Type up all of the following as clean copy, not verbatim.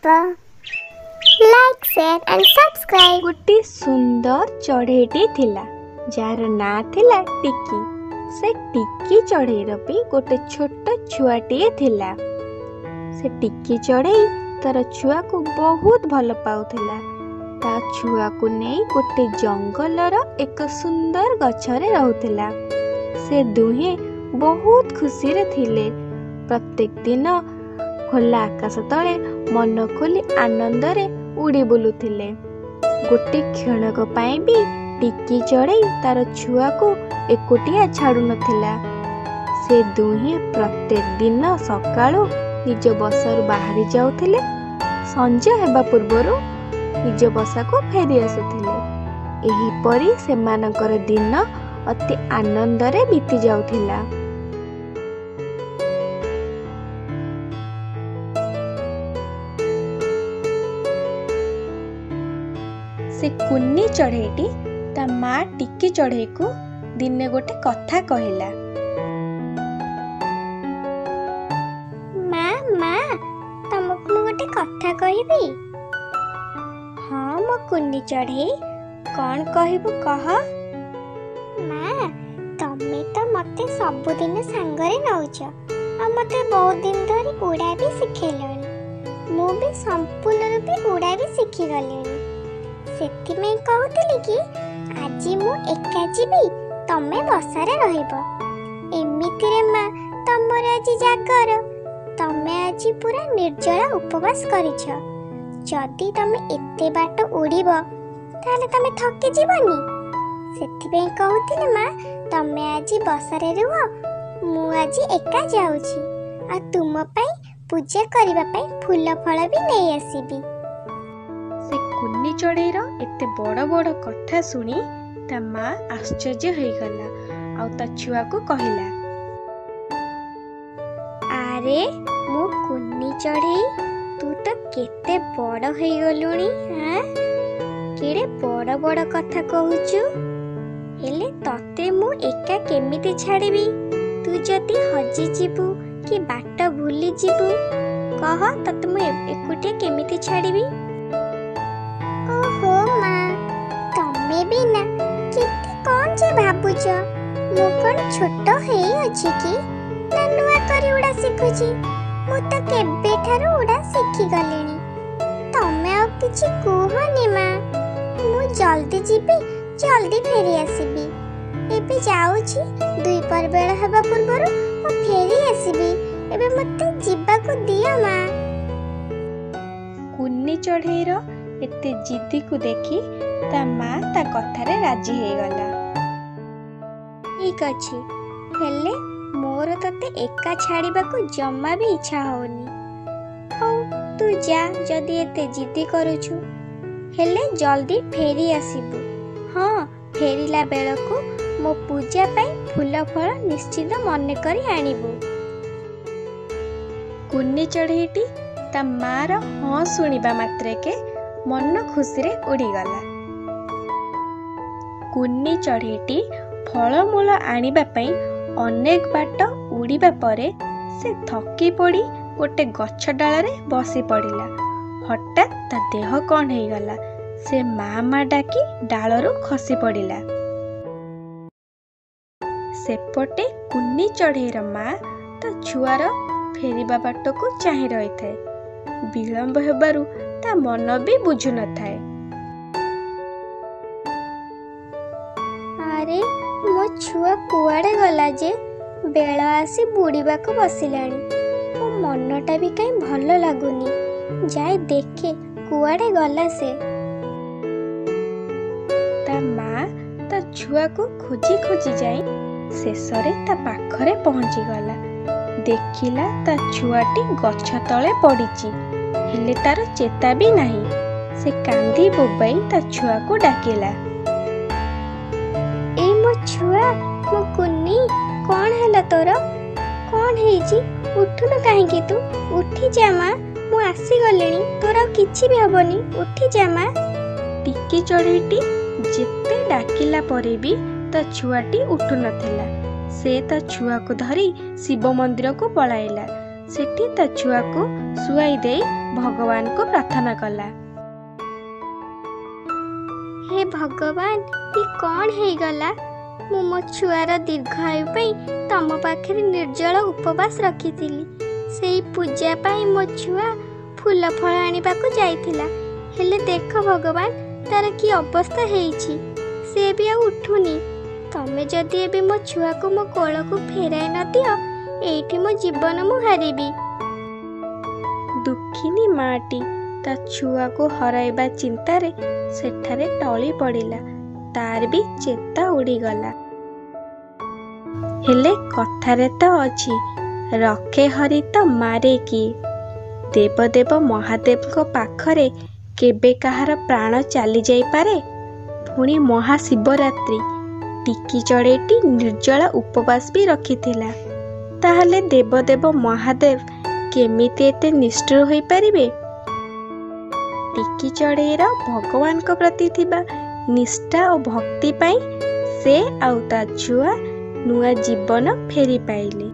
ଗପ। Like, share and subscribe. ଗୋଟିଏ ସୁନ୍ଦର ଚଢ଼େଇଟି ଥିଲା, ଯାହାର ନାଁ ଥିଲା ଟିକି। ସେ ଟିକି ଚଢ଼େଇର ବି ଗୋଟେ ଛୋଟ ଛୁଆଟିଏ ଥିଲା। ସେ ଟିକି ଚଢ଼େଇ ତାର ଛୁଆକୁ ବହୁତ ଭଲ ପାଉଥିଲା। ତା ଛୁଆକୁ ନେଇ ଗୋଟେ ଜଙ୍ଗଲର ଏକ ସୁନ୍ଦର ଗଛରେ ରହୁଥିଲା। ସେ ଦୁହେଁ ବହୁତ ଖୁସିରେ ଥିଲେ। ପ୍ରତ୍ୟେକ ଦିନ ଖୋଲା ଆକାଶ ତଳେ ମନ ଖୋଲି ଆନନ୍ଦରେ ଉଡ଼ି ବୁଲୁଥିଲେ। ଗୋଟେ କ୍ଷଣକ ପାଇଁ ବି ଟିକି ଚଢ଼େଇ ତାର ଛୁଆକୁ ଏକୁଟିଆ ଛାଡ଼ୁନଥିଲା। ସେ ଦୁହେଁ ପ୍ରତ୍ୟେକ ଦିନ ସକାଳୁ ନିଜ ବସାରୁ ବାହାରି ଯାଉଥିଲେ, ସଞ୍ଜ ହେବା ପୂର୍ବରୁ ନିଜ ବସାକୁ ଫେରି ଆସୁଥିଲେ। ଏହିପରି ସେମାନଙ୍କର ଦିନ ଅତି ଆନନ୍ଦରେ ବିତି ଯାଉଥିଲା। ସେ କୁନି ଚଢ଼େଇଟି ତା ମା ଟିକି ଚଢ଼େଇକୁ ଦିନେ ଗୋଟେ କଥା କହିଲା। ମା, ମା, ତମକୁ ମୁଁ ଗୋଟେ କଥା କହିବି। ହଁ ମୋ କୁନି ଚଢ଼େଇ, କଣ କହିବୁ କହ। ମା, ତମେ ତ ମତେ ସବୁଦିନ ସାଙ୍ଗରେ ନଉଛ, ଆଉ ମତେ ବହୁତ ଦିନ ଧରି ଉଡ଼ା ବି ଶିଖେଇଲଣି। ମୁଁ ବି ସମ୍ପୂର୍ଣ୍ଣ ରୂପେ ଉଡ଼ା ବି ଶିଖିଗଲିଣି। ସେଥିପାଇଁ କହୁଥିଲି କି ଆଜି ମୁଁ ଏକା ଯିବି, ତମେ ବସାରେ ରହିବ। ଏମିତିରେ ମା ତମର ଆଜି ଜାଗର, ତମେ ଆଜି ପୁରା ନିର୍ଜଳା ଉପବାସ କରିଛ। ଯଦି ତମେ ଏତେ ବାଟ ଉଡ଼ିବ ତାହେଲେ ତମେ ଥକି ଯିବନି। ସେଥିପାଇଁ କହୁଥିଲି ମା, ତମେ ଆଜି ବସାରେ ରୁହ, ମୁଁ ଆଜି ଏକା ଯାଉଛି, ଆଉ ତୁମ ପାଇଁ ପୂଜା କରିବା ପାଇଁ ଫୁଲ ଫଳ ବି ନେଇ ଆସିବି। ସେ କୁନି ଚଢ଼େଇର ଏତେ ବଡ଼ ବଡ଼ କଥା ଶୁଣି ତା ମା ଆଶ୍ଚର୍ଯ୍ୟ ହେଇଗଲା, ଆଉ ତା ଛୁଆକୁ କହିଲା, ଆରେ ମୋ କୁନି ଚଢ଼େଇ, ତୁ ତ କେତେ ବଡ଼ ହେଇଗଲୁଣି, ଆଁ କେଡ଼େ ବଡ଼ ବଡ଼ କଥା କହୁଛୁ। ହେଲେ ତତେ ମୁଁ ଏକା କେମିତି ଛାଡ଼ିବି? ତୁ ଯଦି ହଜିଯିବୁ କି ବାଟ ଭୁଲିଯିବୁ କହ, ତତେ ମୁଁ ଏକୁଟିଆ କେମିତି ଛାଡ଼ିବି? ଓହୋ ମା, ତମେ ବି ନା କେତେ କଣ ଯେ ଭାବୁଛ। ମୁଁ କଣ ଛୋଟ ହେଇଅଛି କି ନା ନୂଆ କରି ଉଡ଼ା ଶିଖୁଛି? ମୁଁ ତ କେବେଠାରୁ ଉଡ଼ା ଶିଖିଗଲିଣି। ତମେ ଆଉ କିଛି କୁହନି ମା, ମୁଁ ଜଲ୍ଦି ଯିବି, ଜଲ୍ଦି ଫେରି ଆସିବି। ଏବେ ଯାଉଛି, ଦ୍ୱିପହର ବେଳ ହେବା ପୂର୍ବରୁ ମୁଁ ଫେରି ଆସିବି। ଏବେ ମତେ ଯିବାକୁ ଦିଅ ମା। କୁନି ଚଢ଼େଇର ଏତେ ଜିଦିକୁ ଦେଖି ତା ମା ତା କଥାରେ ରାଜି ହେଇଗଲା। ଠିକ ଅଛି, ହେଲେ ମୋର ତତେ ଏକା ଛାଡ଼ିବାକୁ ଜମା ବି ଇଚ୍ଛା ହଉନି। ହଉ ତୁ ଯା, ଯଦି ଏତେ ଜିଦି କରୁଛୁ, ହେଲେ ଜଲ୍ଦି ଫେରି ଆସିବୁ। ହଁ, ଫେରିଲା ବେଳକୁ ମୋ ପୂଜା ପାଇଁ ଫୁଲ ଫଳ ନିଶ୍ଚିତ ମନେ କରି ଆଣିବୁ। କୁନି ଚଢ଼େଇଟି ତା ମାର ହଁ ଶୁଣିବା ମାତ୍ରକେ ମନ ଖୁସିରେ ଉଡ଼ିଗଲା। କୁନି ଚଢ଼େଇଟି ଫଳମୂଳ ଆଣିବା ପାଇଁ ଅନେକ ବାଟ ଉଡ଼ିବା ପରେ ସେ ଥକି ପଡ଼ି ଗୋଟେ ଗଛ ଡାଳରେ ବସି ପଡ଼ିଲା। ହଠାତ୍ ତା ଦେହ କଣ ହେଇଗଲା। ସେ ମା ମା ଡାକି ଡାଳରୁ ଖସି ପଡ଼ିଲା। ସେପଟେ କୁନି ଚଢ଼େଇର ମା ତା ଛୁଆର ଫେରିବା ବାଟକୁ ଚାହିଁ ରହିଥାଏ। ବିଳମ୍ବ ହେବାରୁ ତା ମନ ବି ବୁଝୁନଥାଏ। ଆରେ ମୋ ଛୁଆ କୁଆଡ଼େ ଗଲା ଯେ? ବେଳ ଆସି ବୁଡ଼ିବାକୁ ବସିଲାଣି। ମୋ ମନଟା ବି କାହିଁ ଭଲ ଲାଗୁନି। ଯାଇ ଦେଖେ କୁଆଡ଼େ ଗଲା ସେ। ତା ମା ତା ଛୁଆକୁ ଖୋଜି ଖୋଜି ଯାଇ ଶେଷରେ ତା ପାଖରେ ପହଞ୍ଚିଗଲା। ଦେଖିଲା ତା ଛୁଆଟି ଗଛ ତଳେ ପଡ଼ିଛି, ହେଲେ ତାର ଚେତା ବି ନାହିଁ। ସେ କାନ୍ଦି ବୋବାଇ ତା ଛୁଆକୁ ଡାକିଲା, ଏଇ ମୋ ଛୁଆ, ମୋ କୁନି, କଣ ହେଲା ତୋର? କଣ ହେଇଛି? ଉଠୁନୁ କାହିଁକି ତୁ? ଉଠି ଯା ମା, ମୁଁ ଆସିଗଲିଣି, ତୋର ଆଉ କିଛି ବି ହବନି, ଉଠି ଯା ମା। ଟିକି ଚଢ଼େଇଟି ଯେତେ ଡାକିଲା ପରେ ବି ତା ଛୁଆଟି ଉଠୁନଥିଲା। ସେ ତା ଛୁଆକୁ ଧରି ଶିବ ମନ୍ଦିରକୁ ପଳାଇଲା। ସେଠି ତା ଛୁଆକୁ ଶୁଆଇ ଦେଇ ଭଗବାନଙ୍କୁ ପ୍ରାର୍ଥନା କଲା। ହେ ଭଗବାନ, ଏ କ'ଣ ହେଇଗଲା? ମୁଁ ମୋ ଛୁଆର ଦୀର୍ଘାୟୁ ପାଇଁ ତମ ପାଖରେ ନିର୍ଜଳ ଉପବାସ ରଖିଥିଲି। ସେଇ ପୂଜା ପାଇଁ ମୋ ଛୁଆ ଫୁଲ ଫଳ ଆଣିବାକୁ ଯାଇଥିଲା। ହେଲେ ଦେଖ ଭଗବାନ, ତାର କି ଅବସ୍ଥା ହେଇଛି। ସେ ବି ଆଉ ଉଠୁନି। ତମେ ଯଦି ଏବେ ମୋ ଛୁଆକୁ ମୋ କୋଳକୁ ଫେରାଇ ନ ଦିଅ, ଏଇଠି ମୋ ଜୀବନ ମୁଁ ହାରିବି। ଦୁଃଖିନୀ ମାଟି ତା ଛୁଆକୁ ହରାଇବା ଚିନ୍ତାରେ ସେଠାରେ ଟଳି ପଡ଼ିଲା। ତାର ବି ଚେତା ଉଡ଼ିଗଲା। ହେଲେ କଥାରେ ତ ଅଛି, ରଖେ ହରି ତ ମାରେ କିଏ? ଦେବଦେବ ମହାଦେବଙ୍କ ପାଖରେ କେବେ କାହାର ପ୍ରାଣ ଚାଲି ଯାଇପାରେ? ପୁଣି ମହାଶିବରାତ୍ରି, ଟିକି ଚଢ଼େଇଟି ନିର୍ଜଳା ଉପବାସ ବି ରଖିଥିଲା। ତାହେଲେ ଦେବଦେବ ମହାଦେବ କେମିତି ଏତେ ନିଷ୍ଠୁର ହୋଇପାରିବେ? ଟିକି ଚଢ଼େଇର ଭଗବାନଙ୍କ ପ୍ରତି ଥିବା ନିଷ୍ଠା ଓ ଭକ୍ତି ପାଇଁ ସେ ଆଉ ତା ଛୁଆ ନୂଆ ଜୀବନ ଫେରି ପାଇଲେ।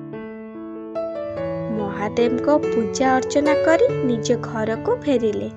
ମହାଦେବଙ୍କ ପୂଜା ଅର୍ଚ୍ଚନା କରି ନିଜ ଘରକୁ ଫେରିଲେ।